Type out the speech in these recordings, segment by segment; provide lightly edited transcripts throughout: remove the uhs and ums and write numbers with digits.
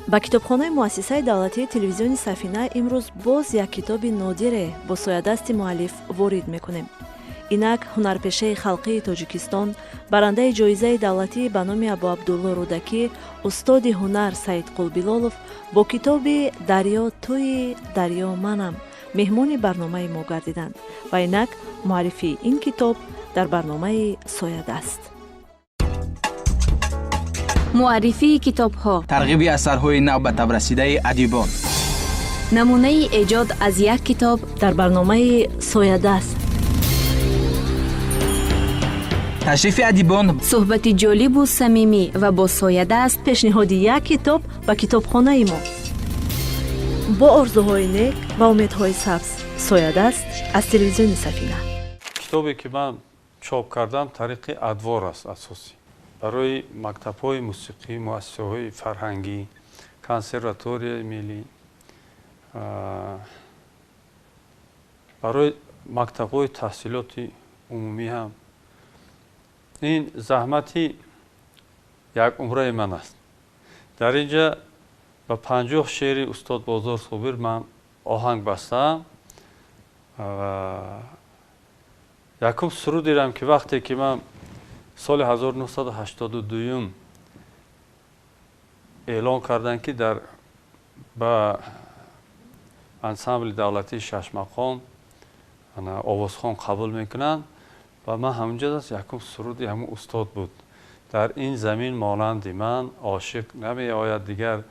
Ба китобхонаи муассисаи давлатии телевизиони Сафина имрӯз боз як китоби нодире бо соядасти муаллиф ворид мекунем. Инак, ҳунарпешаи халқии Тоҷикистон, барандаи ҷоизаи давлатӣ ба номи Абуабдулло Рӯдакӣ, устоди ҳунар Саидқул Билолов бо китоби «Дарё туи, дарё манам» меҳмони барномаи мо гардиданд ва инак муаррифии ин китоб дар барномаи «Соядаст». Муаррифии китобҳо, тарғиби асарҳои нав ба табрасидаи адибон, намунаи эҷод аз як китоб дар барномаи «Соядаст». Ташрифи адибон, суҳбати ҷолибу самимӣ ва бо соядаст, пешниҳоди як китоб ба китобхонаи мо бо орзуҳои нек ва умедҳои сабз. «Соядаст» аз телевизиони Сафина. Китобе, ки ман чоп кардам, тариқи адвор аст, асосӣ барои мактабҳои мусиқӣ, муассисаҳои фарҳангӣ, консерваторияи миллӣ, барои мактабҳои таҳсилоти умумӣ ҳам. Ин заҳмати як умраи ман аст. Дар ин ҷа ба 50 шеъри устод Бозор Собир ман оҳанг бастаам. Якум сурудерам, ки вақте ки ман соли 1982 эълон карданд, ки дар ба ансамбли давлатии шашмақом овозхон қабул мекунанд, ва ман ҳамунҷо якум суруди ҳамун устод буд: «Дар ин замин монанди ман ошиқ намеояд дигар,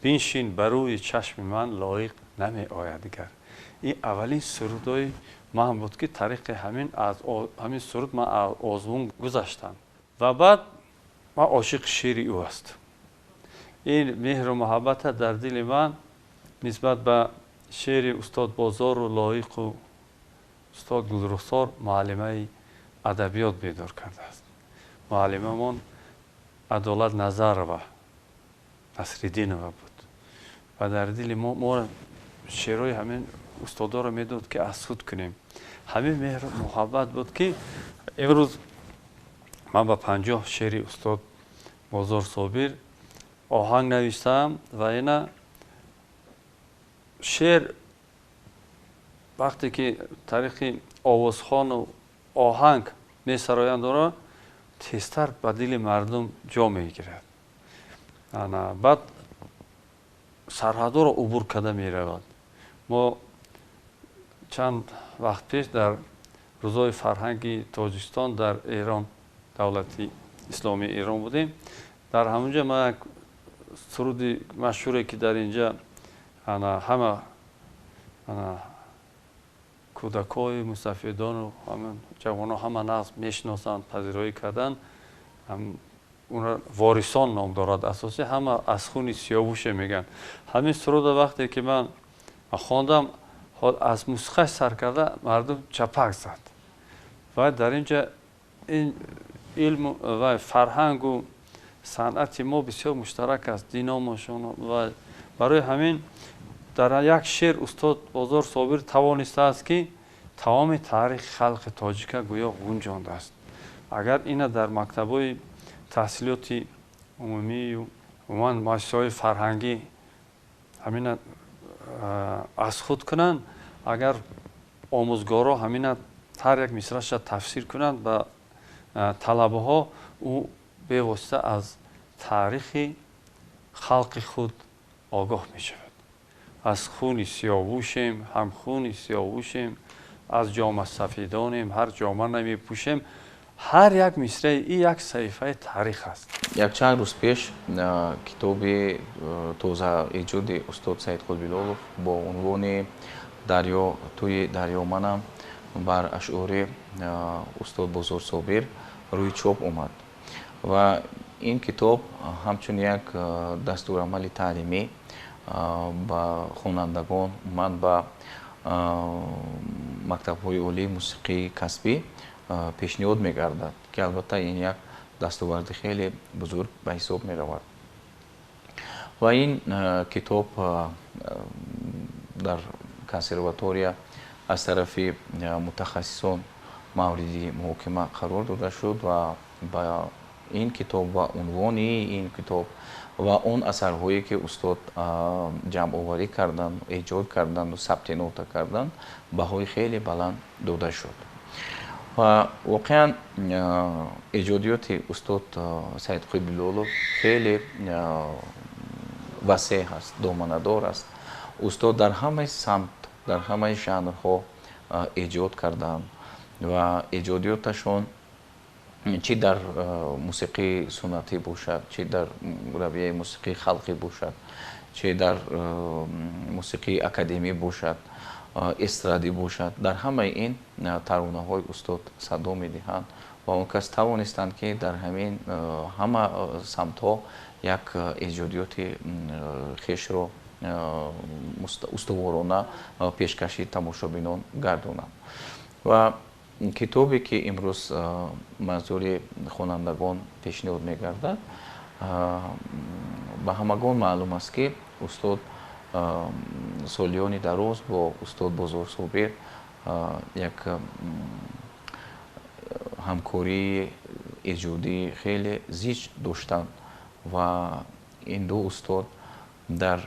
биншин ба рӯи чашми ман лоиқ намеояд дигар». Ин аввалин сурудҳои ман буд, ки тариқи ҳамин аз ҳамин суруд ман озмун гузаштам ва баъд ман ошиқи шеъри ӯ ҳастам. Ин меҳру муҳаббата дар дили ман нисбат ба шеъри устод Бозору Лоиқу устод Гулрухсор муаллимаи адабиёт бедор кардааст. Муаллимамон Адолат Назарова Насриддинова буд ва дар дили мо моро шеърҳои ҳамин устодоро медод, ки аз худ кунем. Ҳамин меҳру муҳаббат буд, ки имрӯз ман ба 50 шеъри устод Бозор Собир оҳанг навиштаам. Ва ина шеър вақте ки тариқи овозхону оҳанг месароянд, онро тезтар ба дили мардум ҷо мегирад, баъд сарҳадҳоро убур карда меравад. Мо чанд вақт пеш дар рӯзҳои фарҳанги Тоҷикистон дар Эрон, давлати исломии Эрон будем. Дар ҳамунҷа ман як суруди машҳуре, ки дар инҷа ҳама кӯдакҳои мусафедону ҷавонҳо ҳама нағз мешиносанд, пазироӣ карданд, онро «Ворисон» ном дорад. Асосӣ ҳама «Аз хуни сиёвуше» мегӯянд. Ҳамин суруда вақте ки ман хондам, аз мусиқаш сар карда мардум чапак зад. Ва дар ин ҷа ин илму ва фарҳангу санъати мо бисёр муштарак аст, диномошон. Ва барои ҳамин дар як шеър устод Бозор Собир тавонистааст, ки тамоми таърихи халқи тоҷика гӯё гунҷондааст. Агар ина дар мактабҳои таҳсилоти умумию умуман муассисаҳои фарҳангӣ ҳамина аз худ кунанд, агар омӯзгорҳо ҳамина ҳар як мисраша тафсир кунанд ба талабаҳо, ӯ бевосита аз таърихи халқи худ огоҳ мешавад. Аз хуни сиёвушем, ҳам хуни сиёвушем, аз ҷома сафедонем, ҳар ҷома намепӯшем. Ҳар як мисраи и як саҳифаи таърих аст. Якчанд рӯз пеш китоби тоза эҷоди устод Саидқул Билолов бо унвони «Дарё туи, дарё манам» бар ашъори устод Бозор Собир рӯи чоп омад ва ин китоб ҳамчун як дастурамали таълимӣ ба хонандагон, умуман ба мактабҳои олии мусиқии касбӣ пешниҳод мегардад, ки албатта ин як дастоварди хеле бузург ба ҳисоб меравад. Ва ин китоб дар консерватория аз тарафи мутахассисон мавриди муҳокима қарор дода шуд ва ба Ин китоб ва унвони ин китоб ва он асарҳое, ки устод ҷамъоварӣ карданд, эҷод карданду сабти нота карданд, баҳои хеле баланд дода шуд. Ва воқеан эҷодиёти устод Саидқул Билолов хеле васеъ аст, доманадор аст. Устод дар ҳамаи самт, дар ҳамаи жанрҳо эҷод карданд ва эҷодиёташон чӣ дар мусиқии суннатӣ бошад, чӣ дар равияи мусиқии халқӣ бошад, чӣ дар мусиқии академӣ бошад, эстрадӣ бошад, дар ҳамаи ин таронаҳои устод садо медиҳанд ва он кас тавонистанд, ки дар ҳамин ҳама самтҳо як эҷодиёти хешро устуворона пешкаши тамошобинон гардонанд. Ва китобе, ки имрӯз манзури хонандагон пешниҳод мегардад, ба ҳамагон маълум аст, ки устод солиёни дароз бо устод Бозор Собир як ҳамкории эҷодии хеле зич доштанд ва ин ду устод дар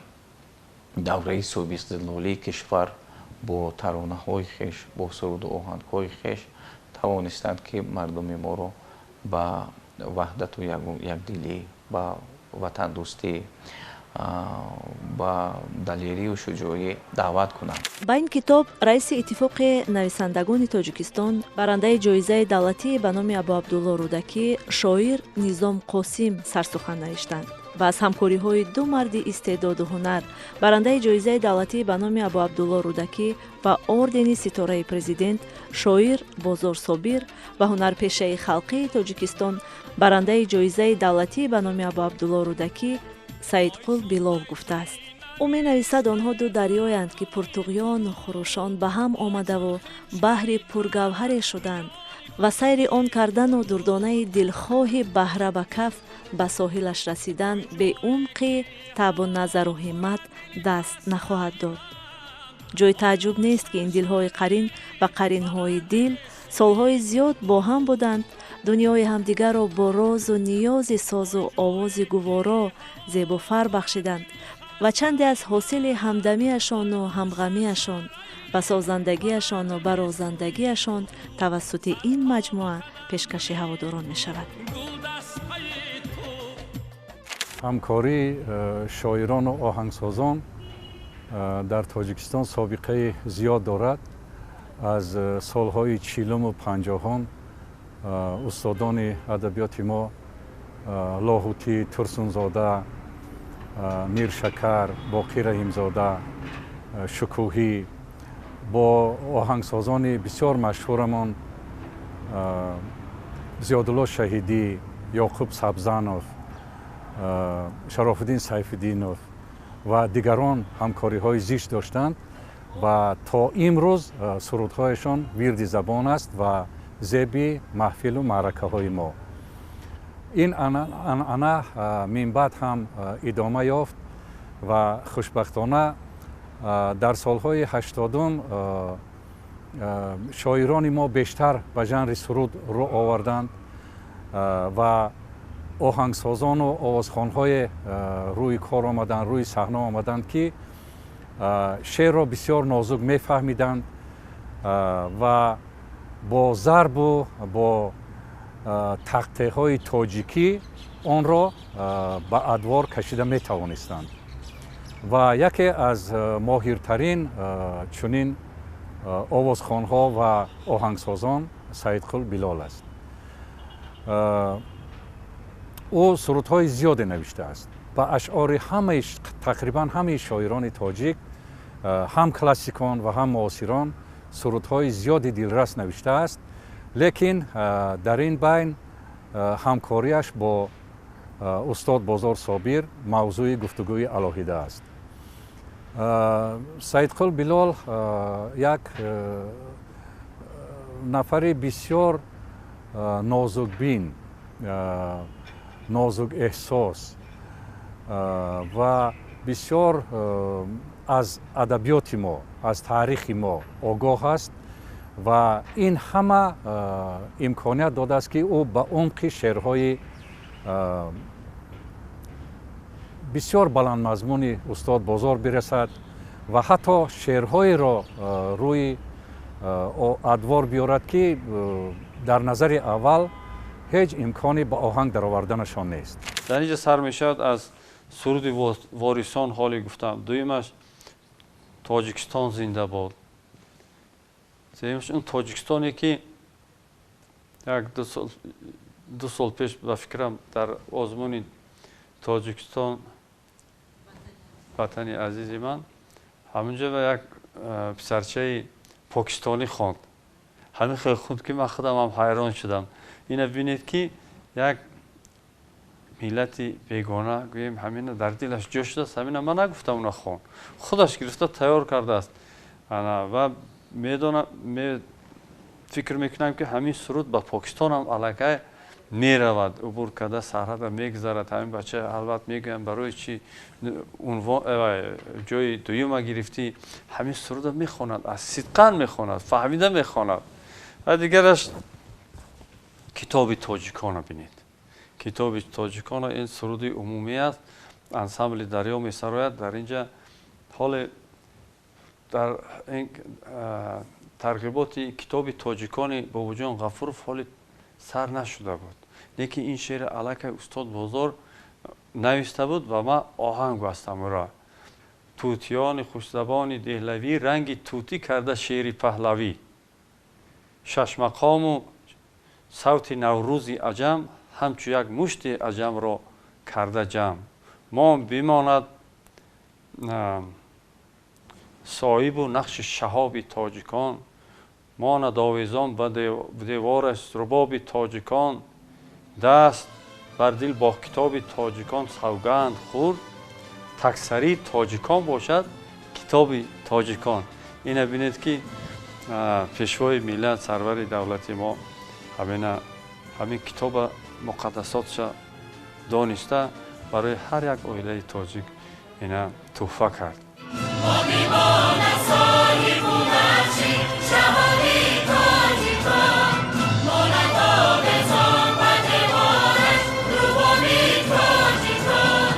давраи соҳибистиқлолии кишвар бо таронаҳои хеш, бо суруду оҳангҳои хеш тавонистанд, ки мардуми моро ба ваҳдату якдилӣ, ба ватандӯстӣ, ба далерию шуҷоӣ даъват кунанд. Ба ин китоб раиси Иттифоқи нависандагони Тоҷикистон, барандаи ҷоизаи давлатӣ ба номи Абуабдулло Рӯдакӣ, шоир Низом Қосим сарсухан навиштанд ва аз ҳамкориҳои ду марди истеъдоду ҳунар, барандаи ҷоизаи давлатӣ ба номи Абуабдулло Рӯдакӣ ва ордени Ситораи Президент, шоир Бозор Собир ва ҳунарпешаи халқии Тоҷикистон, барандаи ҷоизаи давлатӣ ба номи Абуабдулло Рӯдакӣ Саидқул Билол гуфтааст. Ӯ менависад: онҳо ду дарёянд, ки пуртуғёну хурӯшон ба ҳам омадаву баҳри пургавҳаре шуданд ва сайри он кардану дурдонаи дилхоҳи баҳра ба каф ба соҳилаш расидан беумқи таъбу назару ҳиммат даст нахоҳад дод. Ҷои тааҷҷуб нест, ки ин дилҳои қарин ва қаринҳои дил солҳои зиёд бо ҳам буданд, дунёи ҳамдигарро бо розу ниёзи созу овози гуворо зебофар бахшиданд ва чанде аз ҳосили ҳамдамиашону ҳамғамиашон ва созандагиашону барозандагиашон тавассути ин маҷмӯа пешкаши ҳаводорон мешавад. Ҳамкории шоирону оҳангсозон дар Тоҷикистон собиқаи зиёд дорад. Аз солҳои чилуму панҷоҳон устодони адабиёти мо Лоҳутӣ, Турсунзода, Миршакар, Боқӣ Раҳимзода, Шукӯҳӣ бо оҳангсозони бисёр машҳурамон Зиёдулло Шаҳидӣ, Ёқуб Сабзанов, Шарофуддин Сайфиддинов ва дигарон ҳамкориҳои зич доштанд ва то имрӯз сурудҳояшон вирди забон аст ва зеби маҳфилу маъракаҳои мо. Ин анъана минбаъд ҳам идома ёфт ва хушбахтона дар солҳои 80-ум шоирони мо бештар ба жанри суруд рӯ оварданд ва оҳангсозону овозхонҳое рӯи кор омаданд, рӯи саҳна омаданд, ки шеърро бисёр нозук мефаҳмиданд ва бо зарбу бо тақтеҳои тоҷикӣ онро ба адвор кашида метавонистанд. Ва яке аз моҳиртарин чунин овозхонҳо ва оҳангсозон Саидқул Билол аст. Ӯ сурудҳои зиёде навиштааст ба ашъори ҳамаи, тақрибан ҳамаи шоирони тоҷик, ҳам классикон ва ҳам муосирон сурудҳои зиёди дилрас навиштааст. Лекин дар ин байн ҳамкориаш бо устод Бозор Собир мавзӯи гуфтугӯи алоҳида аст. Саидқул Билол як нафари бисёр нозукбин, нозук эҳсос ва бисёр аз адабиёти мо, аз таърихи мо огоҳ аст ва ин ҳама имконият додааст, ки ӯ ба умқи шеърҳои Бисёр баландмазмуни устод Бозор бирасад ва ҳатто шеърҳоеро рӯи адвор биёрад, ки дар назари аввал ҳеҷ имконе ба оҳанг дароварданашон нест. Дар инҷа сар мешавад аз суруди Ворисон, ҳоле гуфтам. Дуюмаш Тоҷикистон зинда бод. Сеюмаш он Тоҷикистоне, ки як 2 сол пеш, ба фикрам, дар озмуни Тоҷикистон ватани азизи ман, ҳамунҷо як писарчаи покистонӣ хонд. Ҳамин хел хонд, ки ман худамам ҳайрон шудам. Ина бинед, ки як миллати бегона, гӯем, ҳамина дар дилаш ҷо шудааст. Ҳамина ман нагуфтам, уна хон, худаш гирифта тайёр кардааст. Ва медонам, фикр мекунам, ки ҳамин суруд ба Покистонам аллакай меравад, убур карда сарҳада мегузарад. Ҳамин бача албат мегӯям, барои чи унвон ҷои дуюма гирифтӣ? Ҳамин суруда мехонад, аз сидқан мехонад, фаҳмида мехонад. Ва дигараш Китоби тоҷикона бинед. Китоби тоҷикона ин суруди умумӣ аст, ансамбли Дарё месарояд. Дар инҷа ҳоле дар ин тарғиботи Китоби тоҷикони Бобоҷон Ғафуров ҳоли сар нашуда буд, лекин ин шеъри аллакай устод Бозор нависта буд ва ман оҳанг бастам ӯро. Тӯтиёни хушзабони деҳлавӣ, ранги тӯтӣ карда шеъри паҳлавӣ, шашмақому савти Наврӯзи аҷам, ҳамчу як мушти аҷамро карда ҷамъ. Мо бимонад соҳибу нақши шаҳоби тоҷикон, монад овезон ба девораш рубоби тоҷикон, даст бар дил бо китоби тоҷикон савганд хӯрд, таксарии тоҷикон бошад китоби тоҷикон. Ина бинед, ки пешвои миллат, сарвари давлати мо ҳамина ҳамин китоба муқаддасотша дониста, барои ҳар як оилаи тоҷик ина тӯҳфа кард. Соҳибу нақши шаҳоби тоҷикон, монад овезон ба девораш рубоби тоҷикон,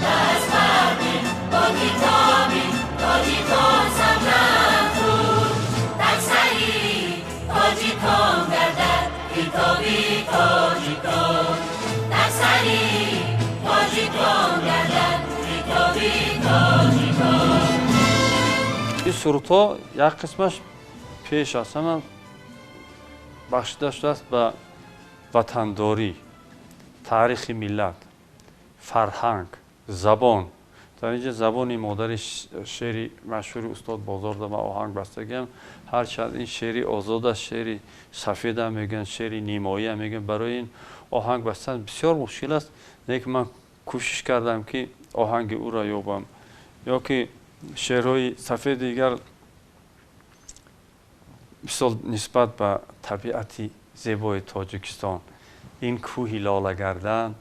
даст бар дил бо китоби тоҷикон савганд хӯрд, таксари тоҷикон гардад китоби тоҷикон, таксари тоҷикон гардад китоби тоҷикон. Ин сурудҳо як қисмаш пеш аз ҳама бахшида шудааст ба ватандорӣ, таърихи миллат, фарҳанг, забон. Дар инҷа Забони модари, шеъри машҳури устод Бозорда ман оҳанг бастагиам. Ҳарчанд ин шеъри озод аст, шеъри сафедам мегӯянд, шеъри нимоиам мегӯянд, барои ин оҳанг бастан бисёр мушкил аст, лекин ман кӯшиш кардам, ки оҳанги ӯро ёбам. Ё ки шеърҳои сафеди дигар, мисол, нисбат ба табиати зебои Тоҷикистон: ин кӯҳи лолагардан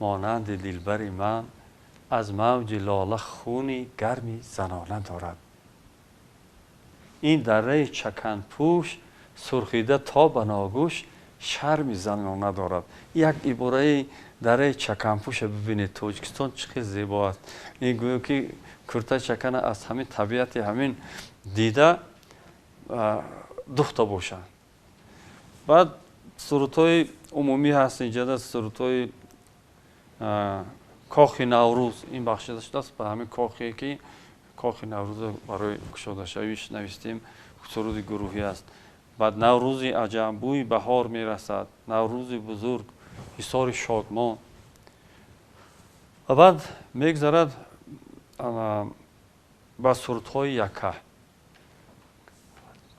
монанди дилбари ман, аз мавҷи лола хуни гарми занона дорад, ин дарраи чаканпӯш сурхида то ба ногӯш шарми занона дорад. Як ибораи дарраи чаканпӯша бибинед, Тоҷикистон чӣ хел зебо аст. Ин гӯё ки куртаи чакана аз ҳамин табиати ҳамин дида духта бошанд. Баъд сурудҳои умумӣ ҳаст инҷода, сурудҳои Кохи Наврӯз. Ин бахшида шудааст ба ҳамин кохе, ки Кохи Наврӯз барои кушодашавиш навистем, суруди гурӯҳӣ аст. Баъд Наврӯзи аҷам, бӯи баҳор мерасад, Наврӯзи бузург, Ҳисори шодмон. Ва баъд мегузарад ба сурудҳои якка.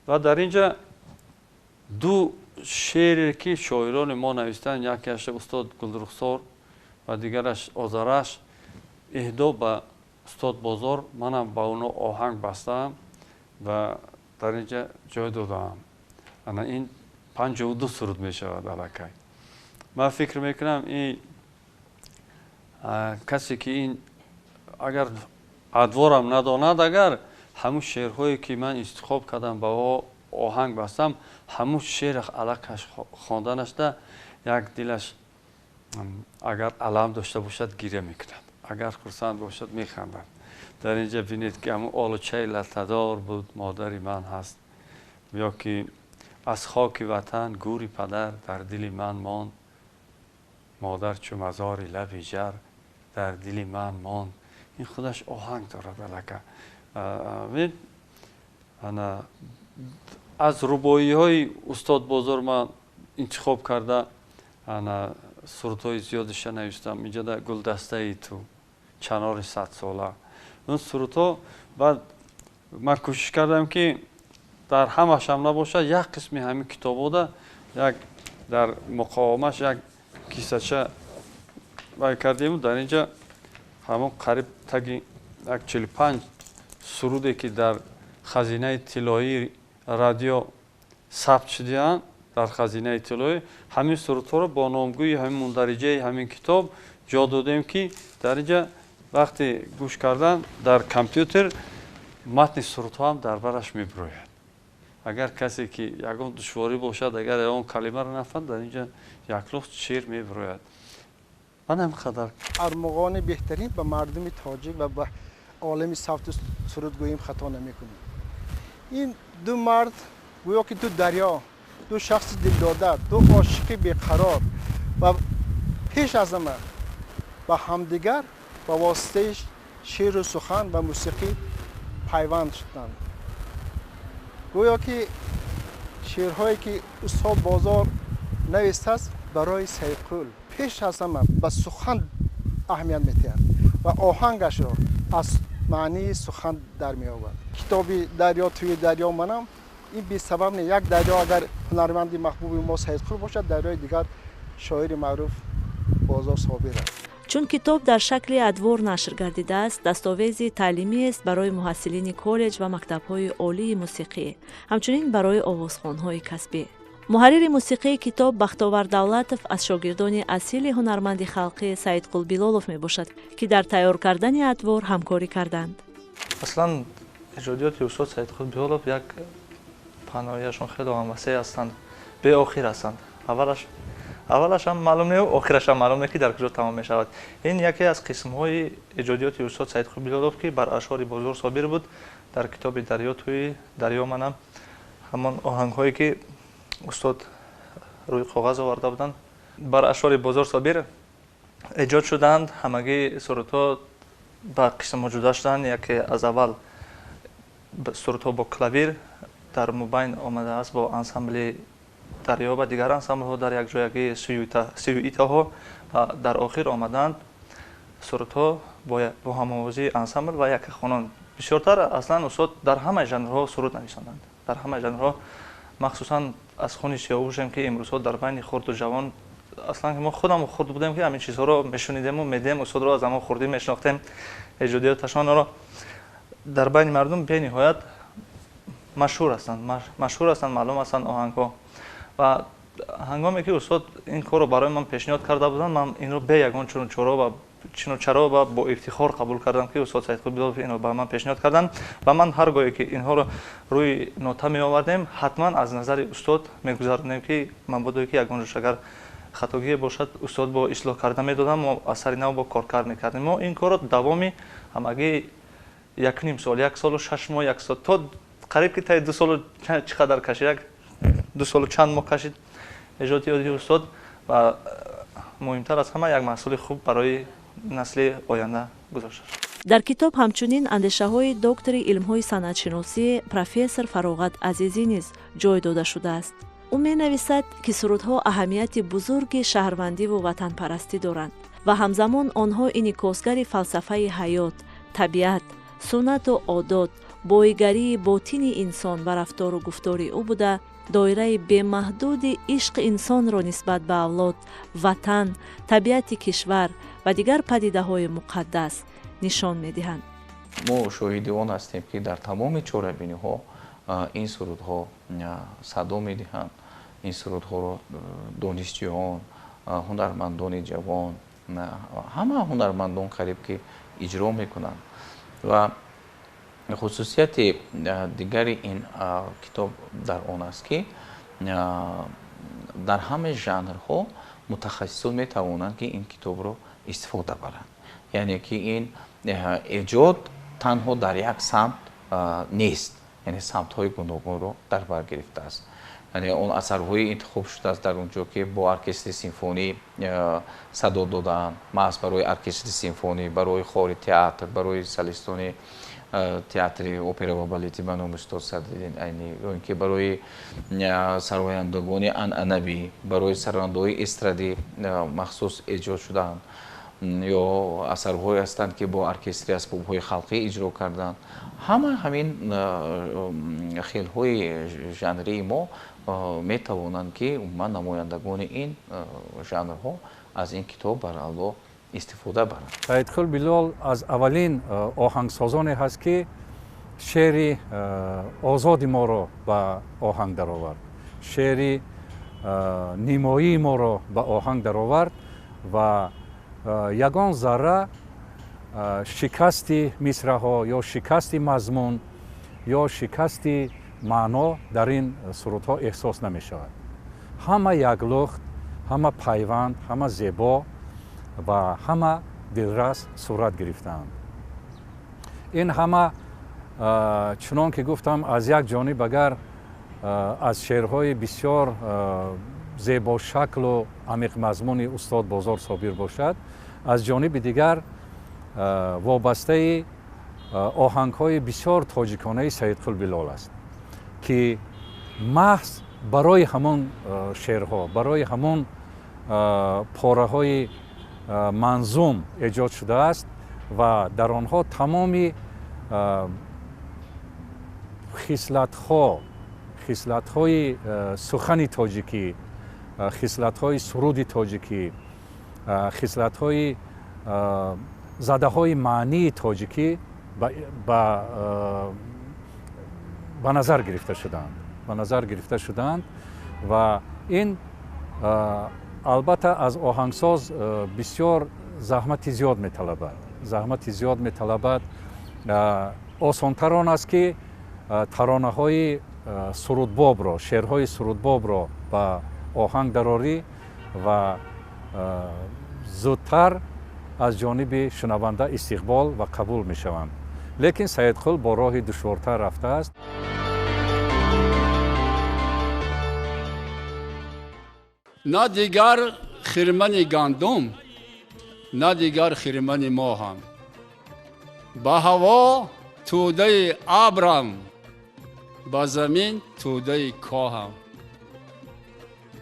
Ва дар инҷа ду шеъре, ки шоирони мо навистанд, якеаш устод Гулрухсор ва дигараш Озараш, иҳдо ба устод Бозор, манам ба оно оҳанг бастаам ва дар инҷа ҷой додаам. Ана ин 52 суруд мешавад аллакай. Ман фикр мекунам, ин касе ки ин агар адворам надонад, агар ҳамун шеърҳое, ки ман интихоб кардам, ба оҳанг бастам, ҳамун шеър аллакаш хонданашда як дилаш Агар алам дошта бошад, гиря мекунад, агар хурсанд бошад, механдад. Дар инҷа бинед, ки ҳамун олучаи латтадор буд, модари ман ҳаст, ё ки аз хоки ватан гӯри падар дар дили ман монд, модар чу мазори лаби ҷар дар дили ман монд. Ин худаш оҳанг дорад аллака. Ана аз рубоиҳои устод Бозор ман интихоб карда, ана сурудҳои зиёдиша навиштам. Инҷода гулдастаи ту, чанори садсола, он сурудҳо. Баъд ман кӯшиш кардам, ки дар ҳамашам набошад, як қисми ҳамин китобода як дар муқовамаш як кисача вай кардему. Дар инҷа ҳамон қариб таги як 45 суруде, ки дар хазинаи тиллоии радио сабт шудаанд, дар хазинаи тиллоӣ ҳамин сурудҳоро бо номгӯи ҳамин мундариҷаи ҳамин китоб ҷо додем, ки дар инҷа вақте гӯш кардан дар компютер матни сурудҳо ҳам дар бараш мебирояд. Агар касе ки ягон душворӣ бошад, агар ягон калимаро нафаҳмад, дар инҷа яклухт шеър мебирояд. Ман ҳамин қадар. Армуғони беҳтарин ба мардуми тоҷик ва ба олами савту суруд гӯем, хато намекунем. Ин ду мард гӯё ки ду дарё, ду шахси дилдода, ду ошиқи беқарор ва пеш аз ҳама ба ҳамдигар ба воситаи шеъру сухан ва мусиқӣ пайванд шуданд. Гӯё ки шеърҳое, ки устод Бозор навистааст, барои Саидқул пеш аз ҳама ба сухан аҳамият медиҳад ва оҳангашро аз маънии сухан дар меовард. Китоби «Дарё тӯи дарё манам» ин бесабаб не. Як дарё агар ҳунарманди маҳбуби мо Саидқул бошад, дарёи дигар шоири маъруф Бозор Собир аст. Чун китоб дар шакли адвор нашр гардидааст, дастовези таълимиест барои муҳассилини коллеҷ ва мактабҳои олии мусиқӣ, ҳамчунин барои овозхонҳои касбӣ. Муҳаррири мусиқии китоб Бахтовар Давлатов аз шогирдони асили ҳунарманди халқӣ Саидқул Билолов мебошад, ки дар тайёр кардани адвор ҳамкорӣ карданд. Аслан эҷодиёти устод Саидқул Билолов як паҳноияшон хеле ҳам васеъ ҳастанд, беохир ҳастанд. Аввалашам маълум не, охирашам маълум не, ки дар куҷо тамом мешавад. Ин яке аз қисмҳои эҷодиёти устод Саидқул Билолов, ки бар ашъори Бозор Собир буд, дар китоби «Дарё тӯи дарё манам» ҳамон оҳангҳое, ки устод рӯи коғаз оварда буданд, бар ашъори Бозор Собир эҷод шуданд. Ҳамагӣ сурудҳо ба қисмҳо ҷудо шуданд. Яке аз аввал сурудҳо бо клавир, дар мубайн омадааст бо ансамбли дарё ва дигар ансамблҳо дар якҷоягӣ сюитаҳо ва дар охир омаданд сурудҳо бо ҳамовозии ансамбл ва якахонон. Бисёртар аслан устод дар ҳамаи жанрҳо суруд нависонданд, дар ҳамаи жанрҳо, махсусан аз хуни сиёвушем, ки имрӯзҳо дар байни хурду ҷавон, аслан мо худам хурд будем, ки ҳамин чизҳоро мешунидему медиҳем. Устодро аз ҳамон хурдӣ мешинохтем, эҷодиёташонро дар байни мардум бениҳоят машҳур ҳастанд, машҳур ҳастанд, маълум ҳастанд оҳангҳо. Ва ҳангоме ки устод ин корро барои ман пешниҳод карда буданд, ман инро бе ягон чуну чоро ва чину чаро ва бо ифтихор қабул кардам, ки устод Саидқул Билолов инро ба ман пешниҳод карданд. Ва ман ҳар гоҳе ки инҳоро рӯи нота меовардем, ҳатман аз назари устод мегузаронем, ки мабодое ки ягон ҷош агар хатогие бошад, устод бо ислоҳ карда медодам, мо аз сари нав бо коркард мекардем. Мо ин корро давоми ҳамагӣ якним сол, як солу 6 моҳ, як сол то қариб ки таи 2 солу чӣ қадар кашид, як 2 солу чанд моҳ кашид эҷодиёти устод. Ва муҳимтар аз ҳама, як маҳсули хуб барои насли оянда гузошта. Дар китоб ҳамчунин андешаҳои доктори илмҳои санъатшиносӣ, профессор Фароғат Азизӣ низ ҷой дода шудааст. Ӯ менависад, ки сурудҳо аҳамияти бузурги шаҳрвандиву ватанпарастӣ доранд ва ҳамзамон онҳо инъикосгари фалсафаи ҳаёт, табиат, суннату одот, боигарии ботини инсон ва рафтору гуфтори ӯ буда, доираи бемаҳдуди ишқи инсонро нисбат ба авлод, ватан, табиати кишвар ва дигар падидаҳои муқаддас нишон медиҳанд. Мо шоҳиди он ҳастем, ки дар тамоми чорабиниҳо ин сурудҳо садо медиҳанд. Ин сурудҳоро донишҷӯён, ҳунармандони ҷавон, ҳама ҳунармандон қариб ки иҷро мекунанд. Ва хусусияти дигари ин китоб дар он аст, ки дар ҳамаи жанрҳо Мутахассисон метавонанд, ки ин китобро истифода баранд. Яъне ки ин эҷод танҳо дар як самт нест, яъне самтҳои гуногунро дар бар гирифтааст. Яъне он асарҳои интихоб шудааст дар он ҷо, ки бо оркестри симфонӣ садо додаанд, маҳз барои оркестри симфонӣ, барои хори театр, барои солистони театри опера ва балети ба номи устод Садриддин Айнӣ, ё ин ки барои сарояндагони анъанавӣ, барои сарояндаҳои эстрадӣ махсус эҷод шудаанд, ё асарҳое ҳастанд, ки бо оркестри асбобҳои халқӣ иҷро карданд. Ҳама ҳамин хелҳои жанрии мо метавонанд, ки умуман намояндагони ин жанрҳо аз ин китоб баралло истифода баранд. Саидқул Билол аз аввалин оҳангсозоне ҳаст, ки шеъри озоди моро ба оҳанг даровард, шеъри нимоии моро ба оҳанг даровард ва ягон зарра шикасти мисраҳо ё шикасти мазмун ё шикасти маъно дар ин сурудҳо эҳсос намешавад. Ҳама яклухт, ҳама пайванд, ҳама зебо ва ҳама дилрас сурат гирифтаанд. Ин ҳама, чунон ки гуфтам, аз як ҷониб агар аз шеърҳои бисёр зебошаклу амиқмазмуни устод Бозор Собир бошад, аз ҷониби дигар вобастаи оҳангҳои бисёр тоҷиконаи Саидқул Билол аст, ки маҳз барои ҳамон шеърҳо, барои ҳамон пораҳои манзум эҷод шудааст ва дар онҳо тамоми хислатҳои сухани тоҷикӣ, хислатҳои суруди тоҷикӣ, хислатҳои задаҳои маънии тоҷикӣ ба назар гирифта шудаанд, ба назар гирифта шудаанд. Ва ин албатта аз оҳангсоз бисёр заҳмати зиёд металабад, заҳмати зиёд металабад. Осонтар он аст, ки таронаҳои сурудбобро, шеърҳои сурудбобро ба оҳанг дарорӣ ва зудтар аз ҷониби шунаванда истиқбол ва қабул мешаванд. Лекин Саидқул бо роҳи душвортар рафтааст. На дигар хирмани гандум, на дигар хирмани моҳам, ба ҳаво тӯдаи абрам, ба замин тӯдаи коҳам.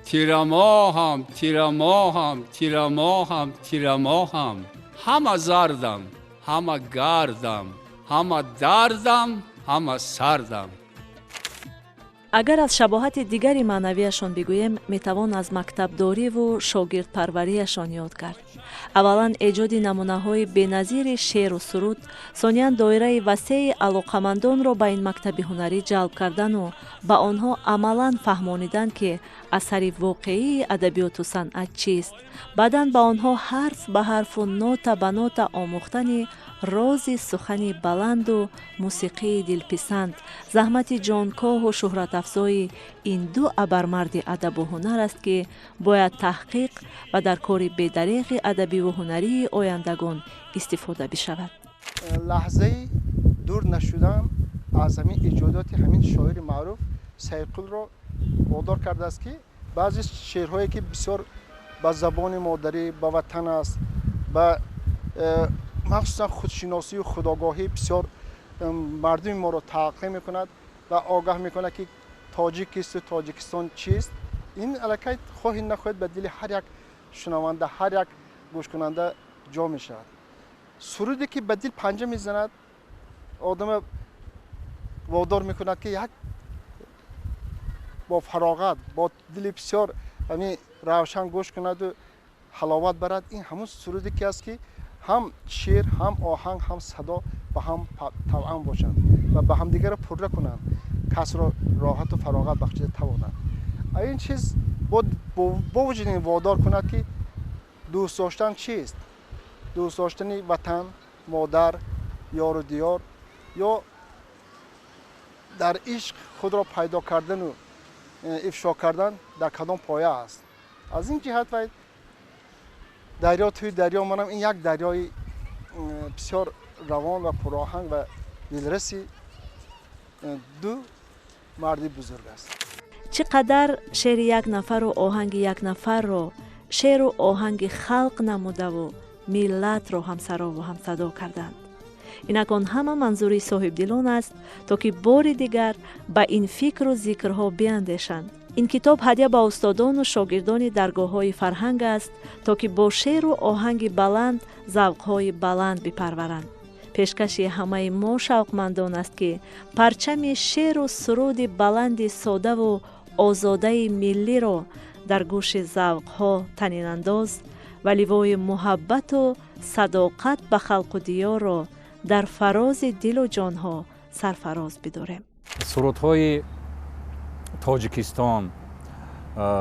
Тирамоҳам, тирамоҳам, тирамоҳам, тирамоҳам, ҳама зардам, ҳама гардам, ҳама дардам, ҳама сардам. Агар аз шабоҳати дигари маънавияшон бигӯем, метавон аз мактабдориву шогирдпарварияшон ёд кард. Аввалан, эҷоди намунаҳои беназири шеъру суруд, сониян, доираи васеи алоқамандонро ба ин мактаби ҳунарӣ ҷалб кардану ба онҳо амалан фаҳмонидан, ки асари воқеии адабиёту санъат чист, баъдан ба онҳо ҳарф ба ҳарфу нота ба нота омӯхтани рози сухани баланду мусиқии дилписанд, заҳмати ҷонкоҳу шӯҳратафзои ин ду абармарди адабу ҳунар аст, ки бояд таҳқиқ ва дар кори бедареғи адабиву ҳунарии ояндагон истифода бишавад. Лаҳзаи дур нашудан аз ҳамин эҷодоти ҳамин шоири маъруф Саидқулро водор кардааст, ки баъзе шеърҳое, ки бисёр ба забони модарӣ, ба ватан аст, ба махсусан худшиносию худогоҳӣ бисёр мардуми моро таъқиб мекунад ва огаҳ мекунад, ки тоҷик кисту Тоҷикистон чист. Ин аллакай хоҳӣ нахоҳед ба дили ҳар як шунаванда, ҳар як гӯшкунанда ҷо мешавад. Суруде, ки ба дил панҷа мезанад, одама водор мекунад, ки як бо фароғат, бо дили бисёр ҳамин равшан гӯш кунаду ҳаловат барад. Ин ҳамун суруде ки аст, ки ҳам шеър, ҳам оҳанг, ҳам садо ба ҳам тавъам бошанд ва ба ҳамдигарро пурра кунанд, касро роҳату фароғат бахшида тавонанд. Ин чиз бо вуҷуди ин водор кунад, ки дӯст доштан чист? Дӯст доштани ватан, модар, ёру диёр, ё дар ишқ худро пайдо кардану ифшо кардан дар кадом поя аст. Аз ин ҷиҳат вай Дарё туи дарё манам, ин як дарёи бисёр равон ва пуроҳанг ва дилраси ду марди бузург аст. Чӣ қадар шеъри як нафару оҳанги як нафарро шеъру оҳанги халқ намудаву миллатро ҳамсарову ҳамсадо карданд. Инак, он ҳама манзури соҳибдилон аст, то ки бори дигар ба ин фикру зикрҳо биандешанд. Ин китоб ҳадя ба устодону шогирдони даргоҳҳои фарҳанг аст, то ки бо шеъру оҳанги баланд завқҳои баланд бипарваранд. Пешкаши ҳамаи мо шавқмандон аст, ки парчами шеъру суруди баланди содаву озодаи миллиро дар гӯши завқҳо танинандоз ва ливои муҳаббату садоқат ба халқу диёрро дар фарози дилу ҷонҳо сарфароз бидорем. Сурудҳои Тоҷикистон,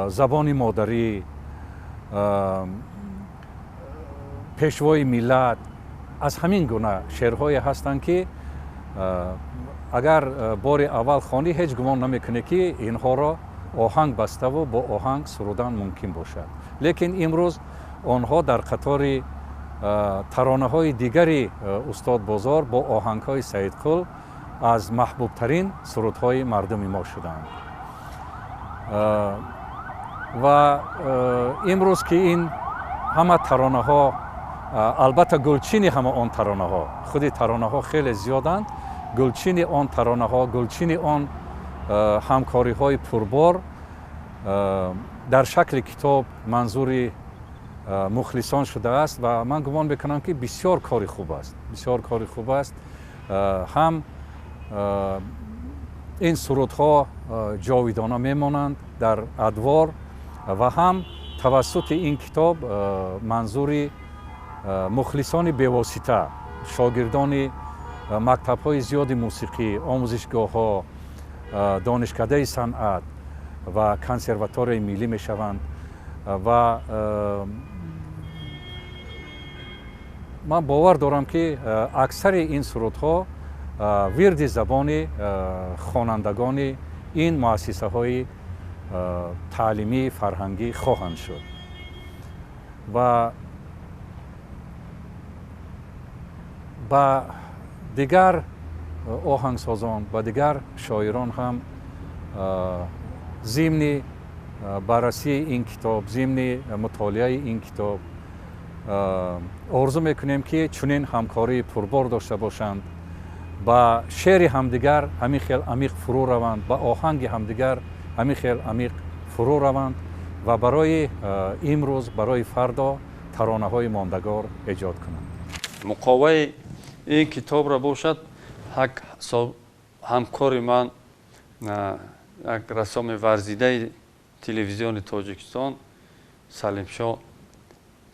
забони модарӣ, пешвои миллат, аз ҳамин гуна шеърҳое ҳастанд, ки агар бори аввал хонӣ, ҳеҷ гумон намекунӣ, ки инҳоро оҳанг баставу бо оҳанг сурудан мумкин бошад. Лекин имрӯз онҳо дар қатори таронаҳои дигари устод Бозор бо оҳангҳои Саидқул аз маҳбубтарин сурудҳои мардуми мо шуданд. Ва имрӯз ки ин ҳама таронаҳо, албатта, гулчини ҳама он таронаҳо, худи таронаҳо хеле зиёданд, гулчини он таронаҳо, гулчини он ҳамкориҳои пурбор дар шакли китоб манзури мухлисон шудааст. Ва ман гумон мекунам, ки бисёр кори хуб аст, бисёр кори хуб аст. Ҳам ин сурудҳо ҷовидона мемонанд дар адвор ва ҳам тавассути ин китоб манзури мухлисони бевосита, шогирдони мактабҳои зиёди мусиқӣ, омӯзишгоҳҳо, донишкадаи санъат ва консерваторияи миллӣ мешаванд. Ва ман бовар дорам, ки аксари ин сурудҳо вирди забони хонандагони ин муассисаҳои таълимии фарҳангӣ хоҳанд шуд. Ва ба дигар оҳангсозон, ба дигар шоирон ҳам зимни баррасии ин китоб, зимни мутолиаи ин китоб орзу мекунем, ки чунин ҳамкории пурбор дошта бошанд, ба шеъри ҳамдигар ҳамин хел амиқ фурӯ раванд, ба оҳанги ҳамдигар ҳамин хел амиқ фурӯ раванд ва барои имрӯз, барои фардо таронаҳои мондагор эҷод кунанд. Муқоваи ин китобро бошад, ҳак ҳамкори ман, як рассоми варзидаи телевизиони Тоҷикистон Салимшо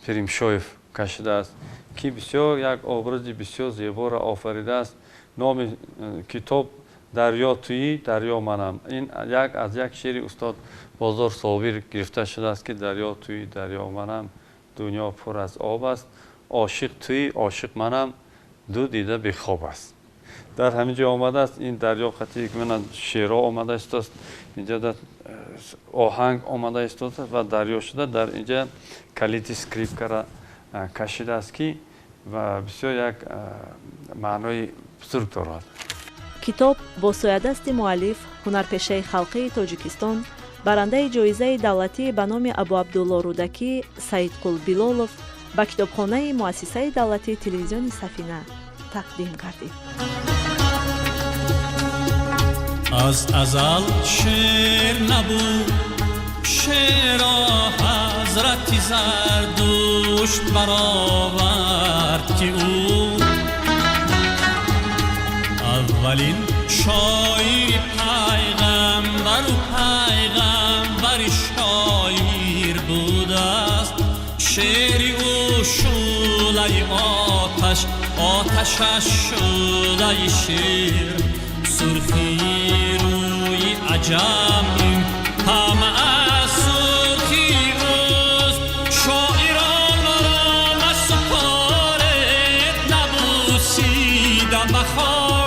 Пиримшоев кашидааст, ки бисёр як образи бисёр зеборо офаридааст. Номи китоб «Дарё туӣ, дарё манам». Ин як аз як шеъри устод Бозор Собир гирифта шудааст, ки дарё туӣ, дарё манам, дунё пур аз об аст, ошиқ туӣ, ошиқ манам, ду дида бехоб аст. Дар ҳамин ҷо омадааст ин дарё қати мана шеърҳо омада истодааст, инҷа оҳанг омада истодааст ва дарё шуда дар инҷа калиди скрипкара кашидааст, ки ва бисёр як маънои бузург дорад. Китоб бо соядасти муаллиф, ҳунарпешаи халқии Тоҷикистон, барандаи ҷоизаи давлатӣ ба номи Абуабдулло Рӯдакӣ Саидқул Билолов ба китобхонаи муассисаи давлатии телевизиони Сафина тақдим гардид. Аз азал шеър набуд, шеъро ҳазрати Зардушт баровард, ки ӯ аввалин шоири пайғамбару пайғамбари шоир будааст. Шеъри ӯ шӯълаи оташ, оташаш шӯълаи шеър. Сурхии рӯи аҷам ин ҳама аз сурхии ӯст. Шоиронро насупоред, набусида ба хок.